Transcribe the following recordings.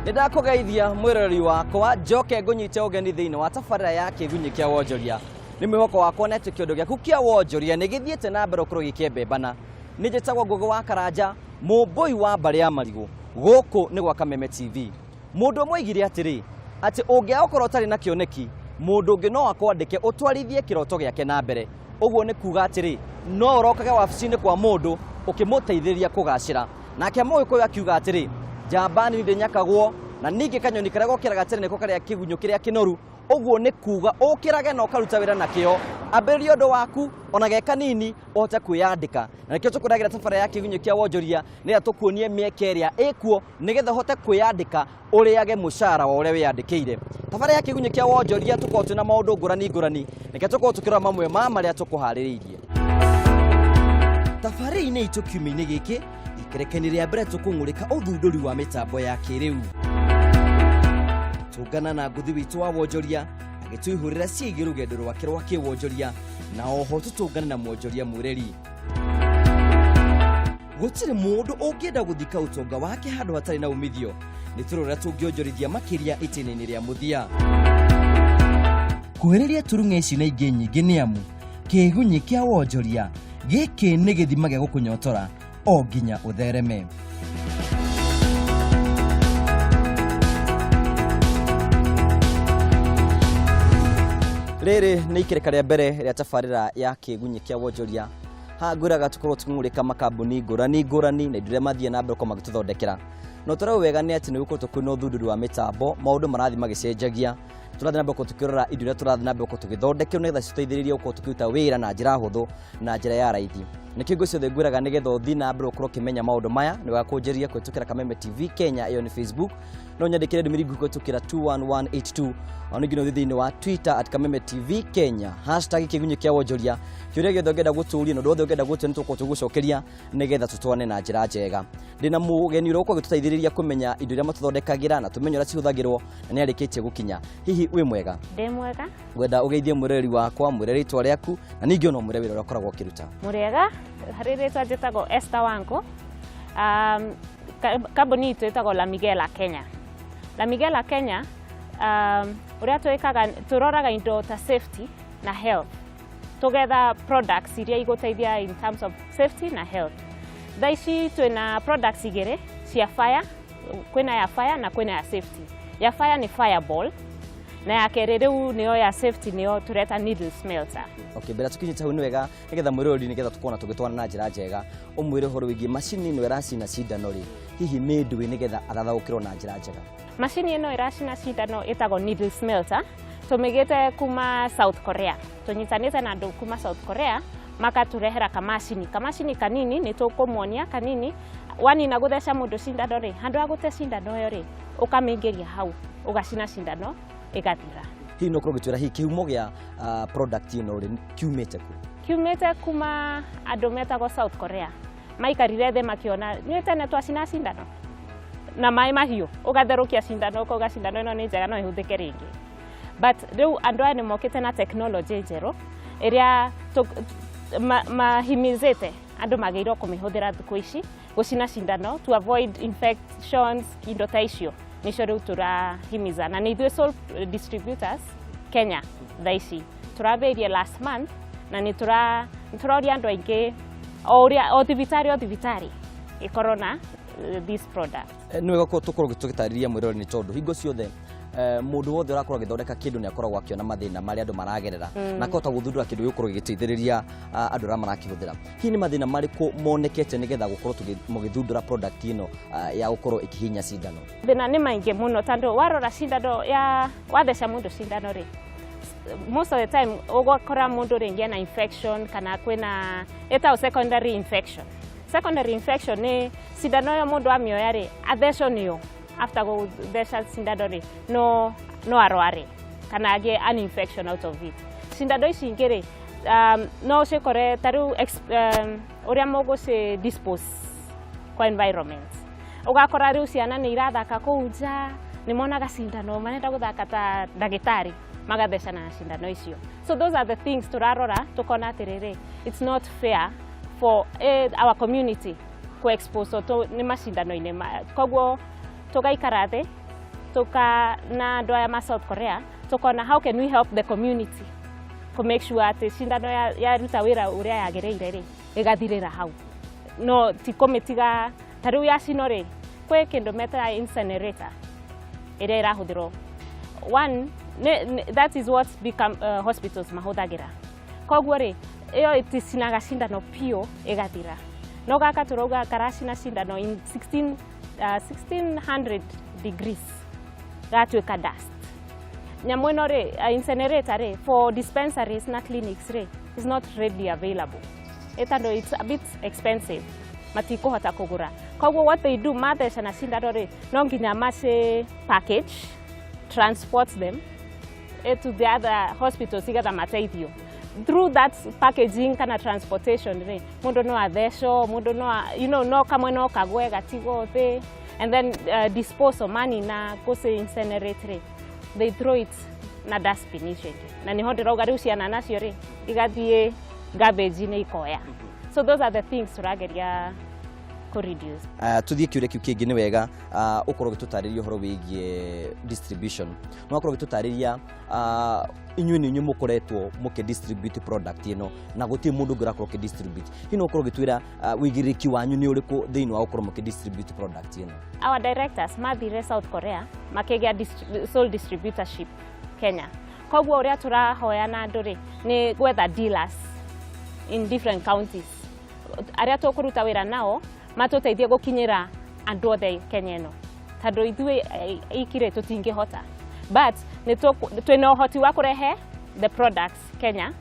Nĩ ndakũgeithia mwĩroreri wakwa, njoke ngũnyite ũgeni thĩinĩ wa tabarĩra ya Kĩgunyĩ kĩa Wonjoria. Nĩ mwĩhoko wakwa na atĩ kĩondo gĩaku kĩa wonjoria nĩ gĩthiĩte na mbere gũkorwo gĩkĩembembana. Nĩ njĩtagwo Ngũgĩ wa Karanja, mũmbũi wa mbarĩ ya marigũ. Gũkũ nĩ gwa Kameme TV. Mũndũ ũmwe oigire atĩrĩ, atĩ ũngĩaga gũkorwo ũtarĩ na kĩoneki, mũndũ ũngĩ no akwandĩke ũtwarithie kĩroto gĩake na mbere. Ũguo nĩ kuga atĩrĩ, no ũrokage wabici-inĩ kwa mũndũ ũkĩmũteithĩrĩria kũgacĩra. Nake Mũgĩkũyũ akiuga atĩrĩ, njamba nini ndĩnyakagwo, na ningĩ kanyoni karĩa gokĩraga tene nĩko karĩa kĩgunyũ kĩrĩa kĩnoru. Ũguo nĩ kuga ũkĩrage na ũkaruta wĩra na kĩo, ambĩrĩria ũndũ waku ona ge kanini ũhote kwĩyandĩka. Na nĩkĩo tũkũrehagĩra tabarĩra ya Kĩgunyũ kĩa Wonjoria nĩgetha tũkuonie mĩeke ĩrĩa ĩkuo nĩgetha ũhote kwĩyandĩka ũrĩage mũcara wa ũrĩa wĩyandĩkĩire. Tabarĩra ya Kĩgunyĩ kĩa Wonjoria tũkoragwo twĩna maũndũ ngũrani ngũrani, reke tũkorwo tũkĩrora mamwe ma marĩa tũkũharĩrĩirie. Tabarĩra-inĩ itũ kiumia-inĩ gĩkĩ, ikerekani rĩa mbere tũkũng'ũrĩka ũthundũri wa mĩtambo ya kĩrĩu. Tũngana na ngũthi witũ wa wonjoria agĩtũihũrĩra ciĩgiĩ rũgendo rwake rwa kĩwonjoria, na oho tũtũngane na mwonjoria mwĩreri. Gũtirĩ mũndũ ũngĩenda gũthika ũtonga wake handũ hatarĩ na umithio. Nĩ tũrore tũngĩonjorithia makĩria itĩna-inĩ rĩa mũthia. Kuhĩrĩria turung'e ici na ingĩ nyingĩ nĩ amu kĩgunyĩ kĩa wonjoria gĩkĩ nĩ gĩthima gĩa gũkũnyotora o nginya ũthereme. Rĩrĩ nĩ ikereka rĩa mbere rĩa tabarĩra ya kĩgunyĩ kĩa wonjoria. Haha ngwĩraga tũkorwo tũkĩmũrĩka makambuni ngũrani ngũrani na indo iria mathiĩ na mbere gũkorwo magĩtũthondekera. Na ũtũrĩ wega nĩ atĩ nĩ gũkoretwo kwĩna ũthundũri wa mĩtambo, maũndũ marathiĩ magĩcenjagia. Tũrathiĩ na mbere gũkorwo tũkĩrora indo iria tũrathiĩ na mbere gũkorwo tũgĩthondekerwo nĩgetha citũteithĩrĩrie gũkorwo tũkĩruta wĩra na njĩra hũthũ na njĩra ya raithi. Nĩkĩo hingo ciothe ngwĩraga nĩgetha ũthiĩ na mbere gũkorwo ũkĩmenya maũndũ maya, nĩ wega kũnjĩria kũhĩtũkĩra Kameme TV Kenya, ĩyo nĩ Facebook. No nyandĩkĩre ndũmĩrĩri nguhĩ kũhĩtũkĩra 21182. Ona ningĩ no ũthiĩ thĩinĩ wa Twitter at Kameme TV Kenya, hashtag kĩgunyĩ kĩa wonjoria. Kĩũria gĩothe ũngĩenda gũtũria na ũndũ wothe ũngĩenda gũtũria nĩ tũgũkorwo tũgĩgũcokeria nĩgetha tũtwane na njĩra njega. Ndĩna mũgeni ũrĩa ũgũkorwo agĩtũteithĩrĩria kũmenya indo iria matũthondekagĩra na tũmenye ũrĩa cihũthagĩrwo, na nĩ arĩkĩtie gũkinya. Hihi wĩ mwega? Ndĩ mwega. Ngwenda ũgeithie mwĩroreri wakwa, mwĩre rĩtwa rĩaku na ningĩ ona ũmwĩre wĩra ũrĩa ũkoragwo ũkĩruta. Mũrĩega, harĩ rĩtwa njĩtagwo Esther Wango. Kambuni itũ ĩtagwo La Miguela Kenya. La Miguela Kenya, ũrĩa twĩkaga, tũroraga indo ta safety na health. Tũgetha products iria igũteithia in terms of safety na health. Thaa ici twĩna products igĩrĩ cia fire, kwĩna ya fire na kwĩna ya safety. Ya fire nĩ fireball, na ya kerĩ rĩu nĩyo ya safety, nĩyo tũreta needle smelter. Okay, mbere tũkinyĩte hau nĩ wega nĩgetha mwĩroreri, nĩgetha tũkorwo na tũgĩtwarana na njĩra njega, ũmwĩre ũhoro wĩgiĩ macini ĩno ĩracina cindano rĩ, hihi nĩ ndũĩ, nĩgetha athathaũkĩrwo na njĩra njega. Macini ĩno ĩracina cindano ĩtagwo needle smelter, tũmĩgĩte kuma South Korea. Tũnyitanĩte na andũ kuma South Korea makatũrehera kamacini kanini, nĩ tũkũmuonia kanini. Wanina gũtheca mũndũ cindano rĩ, handũ ha gũte cindano ĩyo rĩ, ũkamĩingĩria hau, ũgacina cindano ĩgathira. Hihi no ũkorwo ũgĩtwĩra hihi kĩhumo gĩa product ĩno rĩ, kiumĩte kũ? Kiumĩte kuma andũ metagwo South Korea. Maikarire thĩ makĩona nĩ tene twacina cindano na maĩ mahiũ, ũgatherũkia cindano ũkauga cindano ĩno nĩ njega no ĩhũthĩke rĩngĩ. But rĩu andũ aya nĩ mokĩte na technology njerũ ĩrĩa mahimizĩte andũ magĩrĩirwo kũmĩhũthĩra thikũ ici gũcina cindano to avoid infections, indo ta icio nĩcio rĩu tũrahimiza. Na nĩ ithuĩ sole distributors Kenya thaa ici. Tũrambĩrĩirie last month na nĩ tũroria andũ aingĩ o ũrĩa o thibitarĩ o thibitarĩ ĩkorwo na this product. Nĩ wega tũkorwo tũgĩtarĩria mwĩroreri, nĩ tondũ hingo ciothe mũndũ wothe ũrakorwo agĩthondeka kĩndũ nĩ akoragwo akĩona mathĩna marĩa andũ maragerera na akahota gũthundũra kĩndũ gĩgũkorwo gĩgĩteithĩrĩria andũ arĩa marakĩhũthĩra. Hihi nĩ mathĩna marĩkũ monekete nĩgetha gũkorwo mũgĩthundũra product ĩno ya gũkorwo ĩkĩhihinya cindano? Thĩna nĩ maingĩ mũno, tondũ warora cindano ya watheca mũndũ cindano rĩ, most of the time ũgakora mũndũ rĩngĩ ena infection kana kwĩna ĩtagwo secondary infection. Secondary infection nĩ cindano ĩyo mũndũ amĩoya rĩ, athecwo nĩyo, after gũtheca cindano rĩ, no arware kana agĩe an infection out of it. Cindano ici ingĩ rĩ, no ũcikore ta rĩu ũrĩa mũgũci dispose kwa environment, ũgakora rĩu ciana nĩ irathaka kũu nja, nĩ monaga cindano, marenda gũthaka ta ndagĩtarĩ, magathecana na cindano icio. So those are the things tũrarora tũkona atĩrĩrĩ, it's not fair for our community kũ expose nĩ macindano-inĩ. Koguo tũgaikara thĩ. Tuka na andũ aya ma South Korea tukona how can we help the community ku make sure atĩ cindano yaruta wĩra ũrĩa yagĩrĩire rĩ, ĩgathirĩra hau, no ti kũmĩtiga ta rĩu yacino rĩ. Kwĩ kĩndũ metaga incinerator ĩrĩa ĩrahũthĩrwo one that is what become hospitals mahũthagĩra. Koguo rĩ, ĩyo ĩticinaga cindano piũ ĩgathira, no gaka tũrauga karacina cindano in 16, 1600 degrees gatuĩka dust. Nyamũ ĩno rĩ, incinerator rĩ, for dispensaries na clinics rĩ, is not readily available, ĩ tondũ it's a bit expensive, matikũhota kũgũra. Koguo what they do, matheca na cindano rĩ, no nginya maci package, transport them to the other hospitals igetha mateithio through that packaging kana transportation rĩ. Mũndũ no athecwo, mũndũ no no kamwe no kagwe gatigwo thĩ, and then disposal money na gũci incinerate rĩ, they throw it na dustbin icio ingĩ, na nĩho ndĩrauga rĩu ciana nacio rĩ igathiĩ garbage-inĩ ikoya. So those are the things tũrageria kũ reduce. Tuthiĩ kĩũria kĩu kĩngĩ. Nĩ wega ũkorwo ũgĩtũtarĩria ũhoro wĩgiĩ distribution. No ũkorwo ũgĩtũtarĩria, inyuĩ nĩ inyuĩ mũkoretwo mũkĩ distribute product ĩno na gũtirĩ mũndũ ũngĩ ũrakorwo ũkĩ distribute. Hihi no ũkorwo ũgĩtwĩra wĩigĩrĩrĩki wanyu nĩ ũrĩkũ thĩinĩ wa gũkorwo mũkĩ distribute product ĩno? Our directors mathire South Korea makĩgĩa sole distributorship Kenya. Koguo ũrĩa tũrahoya na andũ rĩ, nĩ gwetha dealers in different counties arĩa tũkũruta wĩra nao matũteithie gũkinyĩra andũ othe Kenya ĩno, tondũ ithuĩ ikirĩ tũtingĩhota, but nĩ twĩna ũhoti wa kũrehe the products Kenya,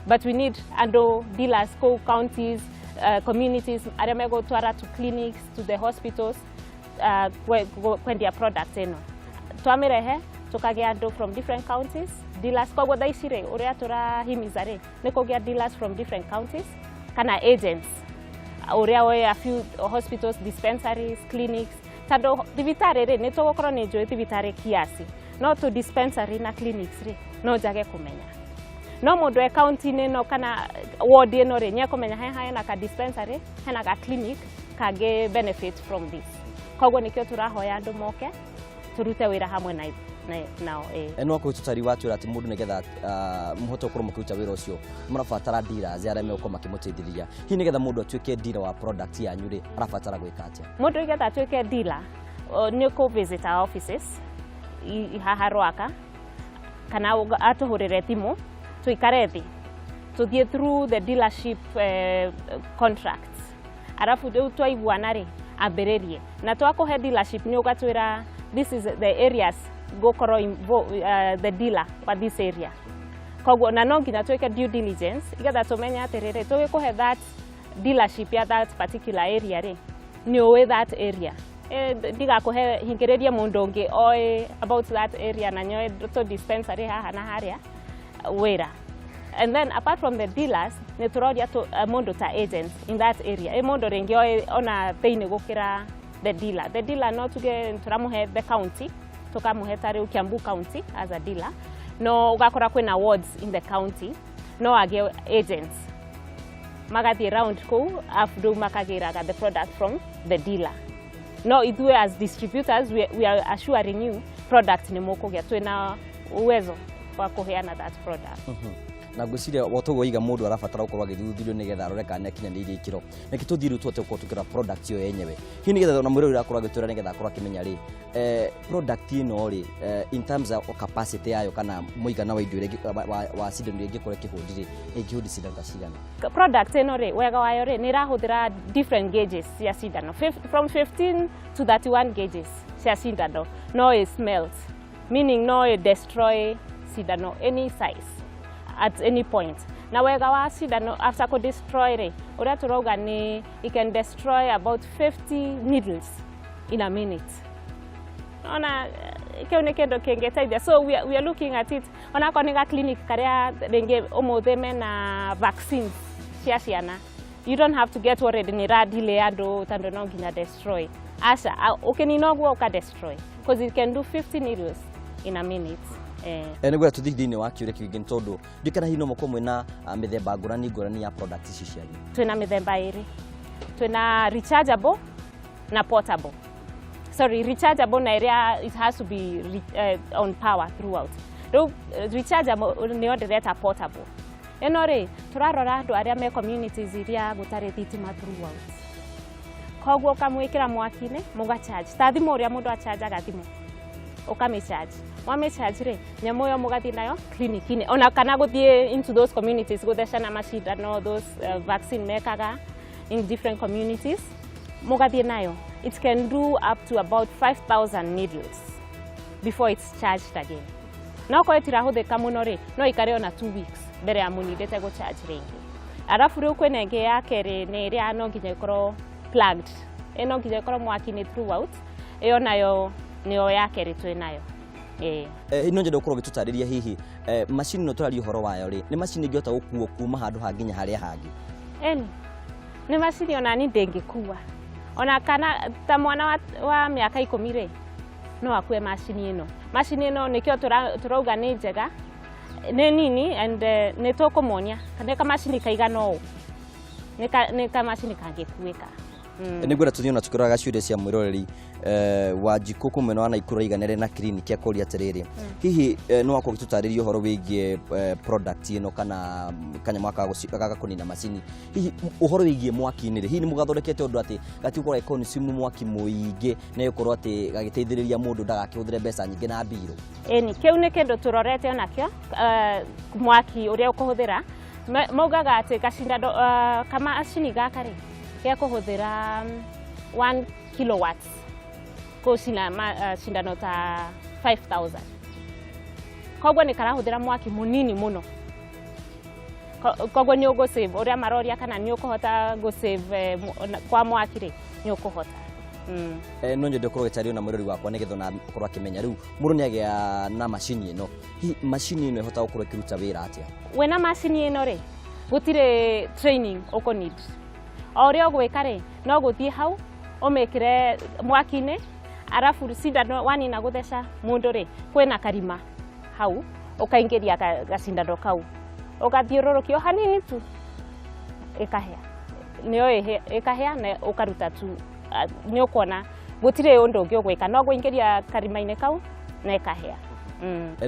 but we need andũ, dealers kũu counties, communities arĩa megũtwara to clinics, to the hospitals, kwendia product ĩno. Twamĩrehe tũkagĩa andũ from different counties, dealers. Koguo thaa ici rĩ, ũrĩa tũrahimiza rĩ, nĩ kũgĩa dealers from different counties kana agents ũrĩa oĩ a few hospitals, dispensaries, clinics, tondũ thibitarĩ rĩ, nĩ tũgũkorwo nĩ njũĩ thibitarĩ kiasi, no tũ dispensary na clinics rĩ, no njage kũmenya. No mũndũ e kaunti-inĩ ĩno kana ward ĩno rĩ, nĩekũmenya he hena ka dispensary, hena ka clinic kangĩ benefit from this. Koguo nĩkĩo tũrahoya andũ moke tũrute wĩra hamwe na nao ĩĩ. No akorwo tũtari watwĩra atĩ mũndũ nĩgetha mũhote gũkorwo mũkĩruta wĩra ũcio mũrabatara dealers arĩa megũkorwo makĩmũteithĩrĩria. Hihi nĩgetha mũndũ atuĩke dealer wa product yanyu rĩ, arabatara gwĩka atĩa? Mũndũ igetha atuĩke dealer nĩ kũ visit our offices haha Rwaka kana atũhũrĩre thimũ, tũikare thĩ tũthiĩ through the dealership contracts, arabu rĩu twaiguana rĩ, ambĩrĩrie. Na twakũhe dealership nĩ ũgatwĩra this is the areas ngũkorwo the dealer wa this area. Koguo na no nginya twĩke due diligence igetha tũmenye atĩrĩrĩ, tũgĩkũhe that dealership ya that particular area rĩ, nĩ ũĩ that area. Ndigakũhe hingĩrĩrie mũndũ ũngĩ oĩ about that area na nyoe tũ dispensary haha na harĩa wĩra. And then apart from the dealers, nĩ tũroria mũndũ ta agent in that area, ĩ mũndũ rĩngĩ oĩ ona thĩinĩ gũkĩra the dealer. The dealer no tuge tũramũhe the county, tũkamũhe ta rĩu Kiambu County as a dealer, no ũgakora kwĩna wards in the county, no agĩe agents magathiĩ round kũu, afu rĩu makagĩraga the product from the dealer. No ithuĩ as distributors, we are assuring you product nĩ mũkũgĩa, twĩna uwezo wa kũheana that product. Na ngwĩciria wotoguo iga mũndũ arabatara gũkorwo agĩthuthurio nĩgetha arore kana nĩakinyanĩirie ikĩro. Reke tũthiĩ rĩu tũhote gũkorwo tũkĩrora product ĩyo yenyewe, hihi nĩgetha ona mwĩrĩ ũrĩa akorwo agĩtwĩra nĩgetha akorwo akĩmenya rĩ, product ĩno rĩ, in terms of capacity yayo kana mũigana wa indo iria wa cindano iria ĩngĩkorwo ĩkĩhũndi rĩ, ĩngĩhũndi cindano ta cigana? Product ĩno rĩ, wega wayo rĩ, nĩ ĩrahũthĩra different gauges cia cindano. From 15 to 31 gauges cia cindano no ĩ smelt, meaning no ĩ destroy cindano any size at any point. Na wega wa cindano, after kũ destroy rĩ, ũrĩa tũrauga nĩ it can destroy about 50 needles in a minute. Ona kĩu nĩ kĩndũ kĩngĩteithia. So we are looking at it onakorwo nĩ ga clinic karĩa rĩngĩ ũmũthĩ mena vaccines cia ciana, you don't have to get worried nĩ ra delay andũ tondũ no nginya destroy. Aca, ũkĩnina ũguo ũka destroy because it can do 50 needles in a minute. Nĩguo tũthiĩ thĩinĩ wa kĩũria kĩu kĩngĩ, nĩ tondũ ndikana hihi no mũkorwo mwĩna mĩthemba ngũrani ngũrani ya product ici cianyu. Twĩna mĩthemba ĩrĩ, twĩna rechargeable na portable. Sorry, rechargeable na ĩrĩa it has to be on power throughout. Rĩu rechargeable nĩyo ndĩreta portable. Ĩno rĩ, tũrarora andũ arĩa me communities iria gũtarĩ thitima throughout. Koguo ũkamwĩkĩra mwaki-inĩ, mũgacharge ta thimũ, ũrĩa mũndũ achargaga thimũ, ũkamĩcharge. Wamĩcharge rĩ, nyamũ ĩyo mũgathiĩ nayo clinic-inĩ, ona kana gũthiĩ into those communities gũthecana macindano, those vaccine mekaga in different communities, mũgathiĩ nayo. It can do up to about 5000 needles before it's charged again. Na okorwo ĩtirahũthĩka mũno rĩ, no ikare ona 2 weeks mbere ya mũnindĩte gũcharge rĩngĩ. Arabu rĩu kwĩna ĩngĩ ya kerĩ, nĩ ĩrĩa no nginya ĩkorwo plugged, ĩ no nginya ĩkorwo mwaki-inĩ throughout. Ĩyo nayo nĩyo ya kerĩ twĩ nayo, ĩĩ. No nyende gũkorwo ũgĩtũtarĩria hihi macini ĩno tũraria ũhoro wayo rĩ, nĩ macini ĩngĩhota gũkuo kuma handũ hangĩ nginya harĩa hangĩ? Eni, nĩ macini ona ni ndĩngĩkua, ona kana ta mwana wa mĩaka 10 rĩ, no akue macini ĩno. Macini ĩno nĩkĩo tũrauga nĩ njega, nĩ nini and nĩ tũkũmonia nĩ kamacini kaigana ũũ, nĩ kamacini kangĩkuĩka. Nĩ ngwenda tũthiĩ ona tũkĩroraga ciũria cia mwĩroreri Wanjikũ kũ mwena wa Naikuru aiganĩre na kiriniki, akũria atĩrĩrĩ, hihi no wakorwo ũgĩtũtarĩria ũhoro wĩgiĩ product ĩno kana kanyamũ gaka gaka kũnina macini, hihi ũhoro wĩgiĩ mwaki-inĩ rĩ, hihi nĩ mũgathondekete ũndũ atĩ gatigũkorwo gagĩ consume mwaki mũingĩ na gũkorwo atĩ gagĩteithĩrĩria mũndũ ndagakĩhũthĩre mbeca nyingĩ na mbirũ? Ĩni, kĩu nĩ kĩndũ tũrorete onakĩo, mwaki ũrĩa ũkũhũthĩra. Maugaga atĩ gacindano, kamacini gaka rĩ, gekũhũthĩra 1 kilowatts gũcina cindano ta 5000. Koguo nĩ karahũthĩra mwaki mũnini mũno. Koguo nĩ ũgũ-save, ũrĩa maroria kana nĩ ũkũhota gũ-save kwa mwaki rĩ, nĩ ũkũhota. No nyende ũkorwo ũgĩtarĩrio na mwĩrori wakwa nĩgetha ona akorwo akĩmenya rĩu mũndũ nĩ agĩa na macini ĩno, hihi macini ĩno ĩhotaga gũkorwo ĩkĩruta wĩra atĩa? Wĩna macini ĩno rĩ, gũtirĩ training ũkũ need. O ũrĩa ũgwĩka rĩ, no gũthiĩ hau ũmĩkĩre mwaki-inĩ, arabu cindano wanina gũtheca mũndũ rĩ, kwĩna karima hau ũkaingĩria gacindano kau, ũgathiũrũrũkia o hanini tu, ĩkahĩa, nĩyo ĩkahĩa na ũkaruta tu. Nĩ ũkuona gũtirĩ ũndũ ũngĩ ũgwĩka, no kũingĩria karima-inĩ kau na ĩkahĩa.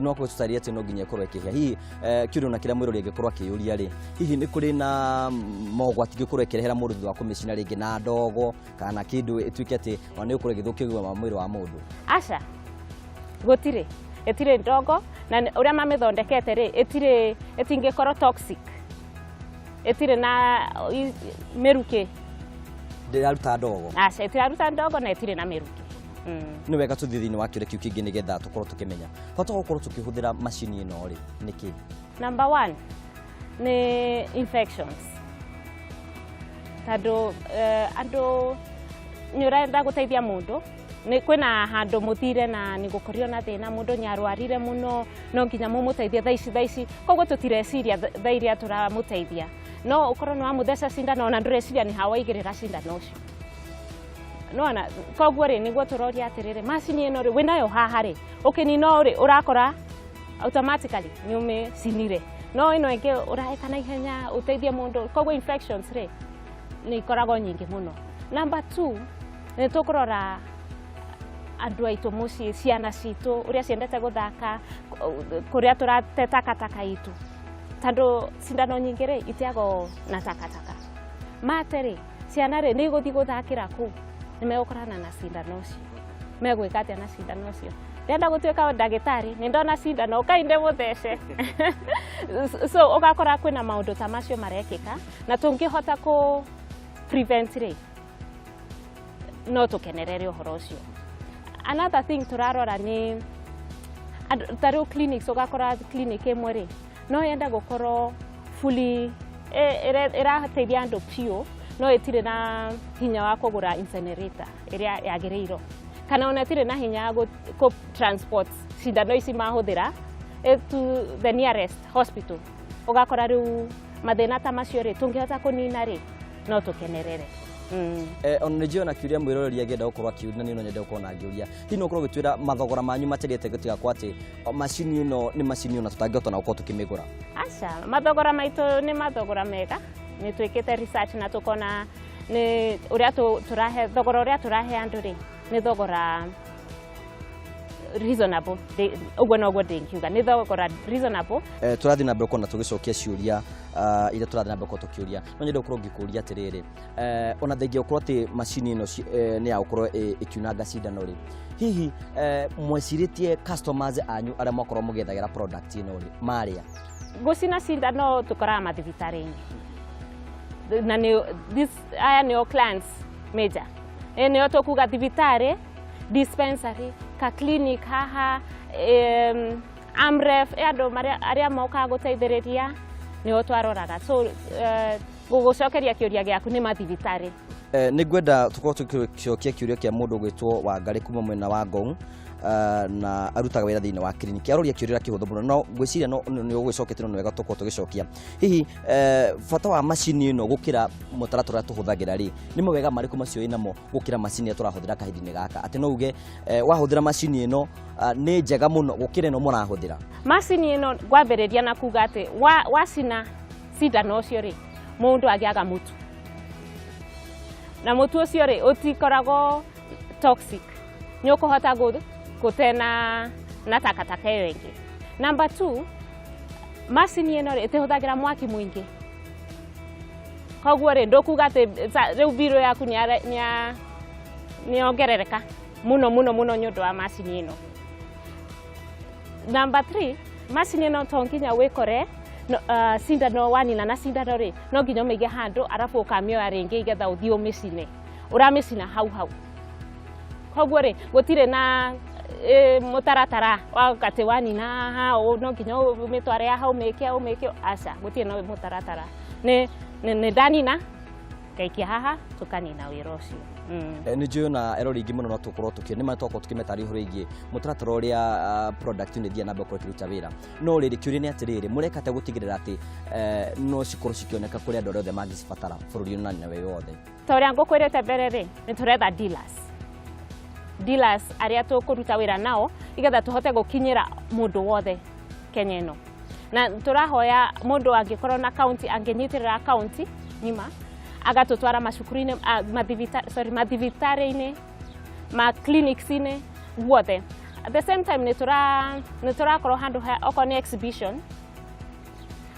No akorwo tũtarĩrie atĩ no nginya ĩkorwo ĩkĩhĩa. Hihi kĩũria ona kĩrĩa mwĩrori angĩkorwo akĩyũria rĩ, hihi nĩ kũrĩ na mogwati ingĩkorwo ĩkĩrehera mũndũ thutha wa kũmĩcina rĩngĩ na ndogo kana kĩndũ ĩtuĩke atĩ ona nĩ gũkorwo ĩgĩthũkia ũgima wa mwĩrĩ wa mũndũ? Aca, gũtirĩ, ĩtirĩ ndogo, na ũrĩa mamĩthondekete rĩ, ĩtirĩ, ĩtingĩkorwo toxic, ĩtirĩ na mĩrukĩ. Ndĩraruta ndogo? Aca, ĩtiraruta ndogo na ĩtirĩ na mĩrukĩ. Nĩ wega tũthiĩ thĩinĩ wa kĩũria kĩu kĩngĩ nĩgetha tũkorwo tũkĩmenya bata wa gũkorwo tũkĩhũthĩra macini ĩno rĩ nĩkĩ. Number one nĩ infections, tondũ andũ nĩ ũrenda gũteithia mũndũ, nĩ kwĩna handũ mũthire na nĩ gũkorio na thĩna, mũndũ nĩ arwarire mũno, no nginya mũmũteithie thaa ici thaa ici. Koguo tũtireciria thaa iria tũramũteithia, no ũkorwo nĩ wamũtheca cindano ona ndũreciria nĩ ha waigĩrĩra cindano ũcio nona. Koguo rĩ, nĩguo tũroria atĩrĩrĩ, macini ĩno rĩ, wĩnayo haha rĩ, ũkĩnina ũũ rĩ, ũrakora automatically nĩ ũmĩcinire, no ĩno ĩngĩ ũraĩka na ihenya ũteithie mũndũ. Koguo infections rĩ, nĩ ikoragwo nyingĩ mũno. Number two, nĩ tũkũrora andũ aitũ mũciĩ, ciana citũ ũrĩa ciendete gũthaka, kũrĩa tũrate takataka itũ, tondũ cindano nyingĩ rĩ, iteagwo na takataka mate rĩ, ciana rĩ, nĩ igũthiĩ gũthakĩra kũu, nĩ megũkorana na cindano ũcio. Megwĩka atĩa na cindano ũcio? Ndĩrenda gũtuĩka ndagĩtarĩ, nĩ ndona cindano ũkai ndĩmũthece. So ũgakora kwĩna maũndũ ta macio marekĩka, na tũngĩhota kũ prevent rĩ, no tũkenerere ũhoro ũcio. Another thing tũrarora nĩ ta rĩu clinics, ũgakora clinic ĩmwe rĩ, no yende gũkorwo fully ĩrateithia andũ biũ, no ĩtirĩ na hinya wa kũgũra incinerator ĩrĩa yagĩrĩirwo, kana ona ĩtirĩ na hinya wa kũ transport cindano ici mahũthĩra to the nearest hospital. Ũgakora rĩu mathĩna ta macio rĩ, tũngĩhota kũnina rĩ, no tũkenerere. Ona nĩ njũĩ ona kĩũria mwĩroreri angĩenda gũkorwo akĩũria, na niĩ no nyende gũkorwo na ngĩũria, hihi no ũkorwo ũgĩtwĩra mathogora manyu matariĩ gũtiga kwa atĩ macini ĩno nĩ macini ona tũtangĩhota na gũkorwo tũkĩmĩgũra? Aca, mathogora maitũ nĩ mathogora mega. Nĩ twĩkĩte research na tũkona nĩ ũrĩa tũrahe thogora ũrĩa tũrahe andũ rĩ. Nĩ thogora reasonable. Ũguo noguo ndingiuga, nĩ thogora reasonable. Tũrathiĩ na mbere kuona tũgĩcokia ciũria iria tũrathiĩ na mbere gũkorwo tũkĩũria. No nyende gũkorwo ngĩkũria atĩrĩrĩ, ona thengia gũkorwo atĩ macini ĩno nĩ ya gũkorwo ĩkiunanga cindano rĩ, hihi mwecirĩtie customers anyu arĩa mwakorwo mũgĩethagĩra product ĩno rĩ, marĩa Gũcina cindano tũkoraga mathibitarĩ-inĩ na nĩ this aya nĩo clients major, nĩo tũkuga thibitarĩ, dispensary, ka clinic haha, Amref, andũ arĩa mokaga gũteithĩrĩria nĩo twaroraga. So gũgũcokeria kĩũria gĩaku, nĩ mathibitarĩ. Nĩ ngwenda tũkorwo tũgĩcokia kĩũria kĩa mũndũ ũgwĩtwo Wangarĩ kuma mwena wa Ngong, na arutaga wĩra thĩinĩ wa kiriniki. Aroria kĩũria kĩhũthũ mũno, no ngwĩciria no nĩ ũgũgĩcoketie, no nĩ wega tũkorwo tũgĩcokia. Hihi bata wa macini ĩno gũkĩra mũtaratara ũrĩa tũhũthagĩra rĩ, nĩ mawega marĩkũ macio ĩnamo gũkĩra macini ĩrĩa tũrahũthĩra kahinda-inĩ gaka, atĩ no uge wahũthĩra macini ĩno nĩ njega mũno gũkĩra ĩno mũrahũthĩra? Macini ĩno, ngwambĩrĩria na kuga atĩ wacina cindano ũcio rĩ, mũndũ agĩaga mũtu, na mũtu ũcio rĩ, ũtikoragwo toxic, nĩ ũkũhota gũte na takataka ĩyo ĩngĩ. Number two, macini ĩno rĩ, ĩtĩhũthagĩra mwaki mũingĩ, koguo rĩ, ndũkuga atĩ rĩu mbirũ yaku nĩyongerereka mũno mũno mũno nĩ ũndũ wa macini ĩno. Number three, macini ĩno to nginya wĩkore no, cindano wanina na cindano rĩ, no nginya ũmĩige handũ arabu ũkamĩoya rĩngĩ igetha ũthiĩ ũmĩcine. Ũramĩcina hau hau, koguo rĩ, gũtirĩ na mũtaratara wa atĩ wanina haha no nginya ũmĩtware haha, ũmĩke ũmĩke. Aca, gũtirĩ na mũtaratara. Nĩ ndanina, ngaikia haha, tũkanina wĩra ũcio. Nĩ njũĩ ona erori aingĩ mũno no tũkorwo tũkĩ nĩ matwakorwo tũkĩmetarĩria ũhoro wĩgiĩ mũtaratara ũrĩa product ĩno ĩthiaga na mbere gũkorwo ĩkĩruta wĩra. No rĩrĩ, kĩũria nĩ atĩrĩrĩ, mũreka atĩa gũtigĩrĩra atĩ no cikorwo cikĩoneka kũrĩ andũ arĩa othe mangĩcibatara bũrũri-inĩ na wĩ wothe? Ta ũrĩa ngũkwĩrĩte mbere rĩ, nĩ tũretha dealers arĩa tũkũruta wĩra nao igetha tũhote gũkinyĩra mũndũ wothe Kenya ĩno. Na tũrahoya mũndũ angĩkorwo na kaunti, angĩnyitĩrĩra kaunti ng'ima, agatũtwara macukuru-inĩ, sorry, mathibitarĩ-inĩ, ma clinics-inĩ guothe. At the same time, nĩ tũrakorwo handũ okorwo nĩ exhibition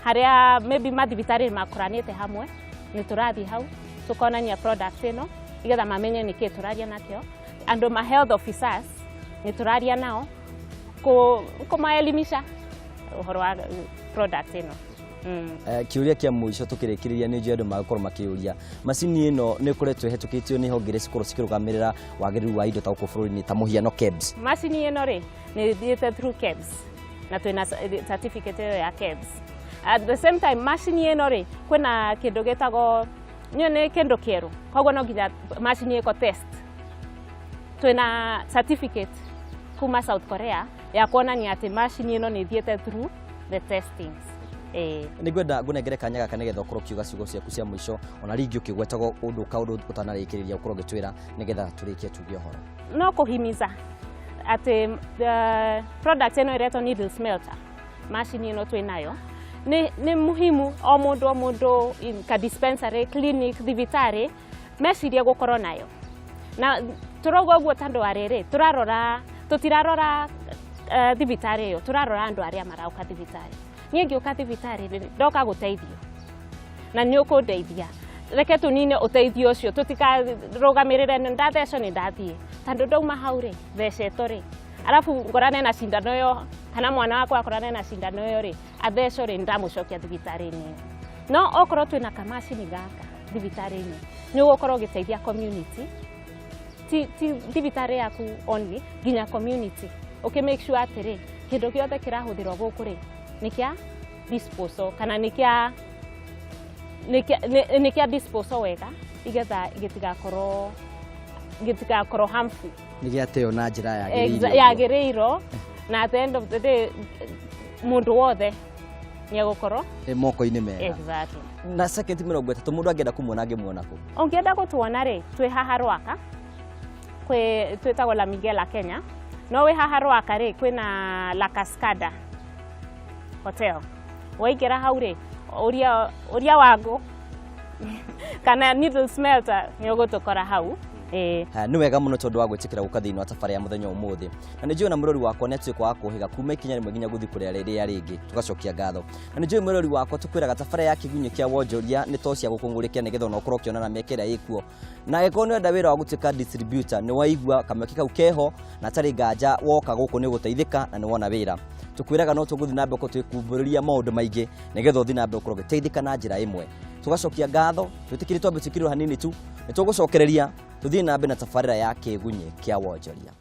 harĩa maybe mathibitarĩ makoranĩte hamwe, nĩ tũrathiĩ hau tũkonania product ĩno igetha mamenye nĩkĩ tũraria nakĩo. Andũ ma health officers nĩ tũraria nao kũmaelimisha ũhoro wa product ĩno. Kĩũria kĩa mũico tũkĩrĩkĩrĩria, nĩ njũĩ andũ magũkorwo makĩũria, macini ĩno nĩ ĩkoretwo ĩhetũkĩtio nĩ honge iria cikorwo cikĩrũgamĩrĩra wagĩrĩru wa indo ta gũkũ bũrũri-inĩ, ta mũhiano KEBS? Macini ĩno rĩ, nĩ ĩthiĩte through KEBS na twĩna certificate ĩyo ya KEBS. At the same time, macini ĩno rĩ, kwĩna kĩndũ gĩtagwo nĩ kĩndũ kĩerũ, koguo no nginya macini ĩko test. Twĩna certificate kuma South Korea ya kuonania atĩ macini ĩno nĩ ĩthiĩte through the testings. Nĩ ngwenda ngũnengere kanya gaka nĩgetha ũkorwo ũkiuga ciugo ciaku cia mũico, ona rĩngĩ ũkĩgwetaga ũndũ kaũndũ ũtanarĩkĩrĩria, ũkorwo ũgĩtwĩra nĩgetha tũrĩkie tuge ũhoro. No kũhimiza atĩ product ĩno ĩretwo needle smelter, macini ĩno twĩ nayo, nĩ muhimu o mũndũ o mũndũ ka dispensary, clinic, thibitarĩ mecirie gũkorwo nayo. Na tũrauga ũguo tondũ wa rĩrĩ, tũrarora, tũtirarora thibitarĩ ĩyo, tũrarora andũ arĩa marauka thibitarĩ. Niĩ ngĩũka thibitarĩ rĩ, ndoka gũteithio na nĩ ũkũndeithia. Reke tũnine ũteithio ũcio, tũtikarũgamĩrĩre nĩ ndathecwo nĩ ndathiĩ, tondũ ndauma hau rĩ, thecetwo rĩ, arabu ngorane na cindano ĩyo, kana mwana wakwa akorane na cindano ĩyo rĩ, athecwo rĩ, ndamũcokia thibitarĩ-inĩ. No okorwo twĩna kamacini gaka thibitarĩ-inĩ, nĩ ũgũkorwo ũgĩteithia community, ti thibitarĩ yaku only, nginya community, ũkĩ make sure atĩrĩ, kĩndũ gĩothe kĩrahũthĩrwo gũkũ rĩ, nĩ kĩa disposal kana nĩ kĩa disposal wega igetha gĩtigakorwo harmful. Nĩ gĩateo na njĩra yagĩrĩire. Yagĩrĩirwo, na at the end of the day mũndũ wothe nĩ egũkorwo Ĩ moko-inĩ mega. Exactly. Na sekendi 30, mũndũ angĩenda kũmuona angĩmuona kũ? Ũngĩenda gũtuona rĩ, twĩ haha Rwaka, kwĩ twĩtagwo La Miguela Kenya. No wĩ haha Rwaka rĩ, kwĩna La Cascada Hotel. Waingĩra hau rĩ, ũria Wangũ kana needle smelter, nĩ ũgũtũkora hau. Ĩĩ. Ha, nĩ wega mũno tondũ wa gwĩtĩkĩra gũka thĩinĩ wa tabarĩra ya mũthenya ũmũthĩ, na nĩ njũĩ na mũrori wakwa nĩ atuĩka wa kũhĩga kuma ikinya rĩmwe nginya gũthiĩ kũrĩa rĩrĩa rĩngĩ. Tũgacokia ngatho, na nĩ njũĩ mũrori wakwa tũkwĩraga tabarĩra ya Kĩgunyĩ kĩa Wonjoria nĩ to cia gũkũng'ũrĩkia nĩgetha ona ũkorwo ũkĩona na mĩeke ĩrĩa ĩkuo, na angĩkorwo nĩ ũrenda wĩra wa gũtuĩka distributor, nĩ waigua kamweke kau keho, na atarĩ nganja woka gũkũ nĩ ũgũteithĩka na nĩ wona wĩra. Tũkwĩraga no tũgũthiĩ na mbere twĩkumbũrĩria maũndũ maingĩ nĩgetha ũthiĩ na mbere gũkorwo ũgĩteithĩka na njĩra ĩmwe. Tũgacokia ngatho, twĩtĩkĩrie twambe twĩkĩrĩrwo hanini tu, nĩ tũgũcokereria tũthiĩ na mbere na tabarĩra ya Kĩgunyĩ kĩa Wonjoria.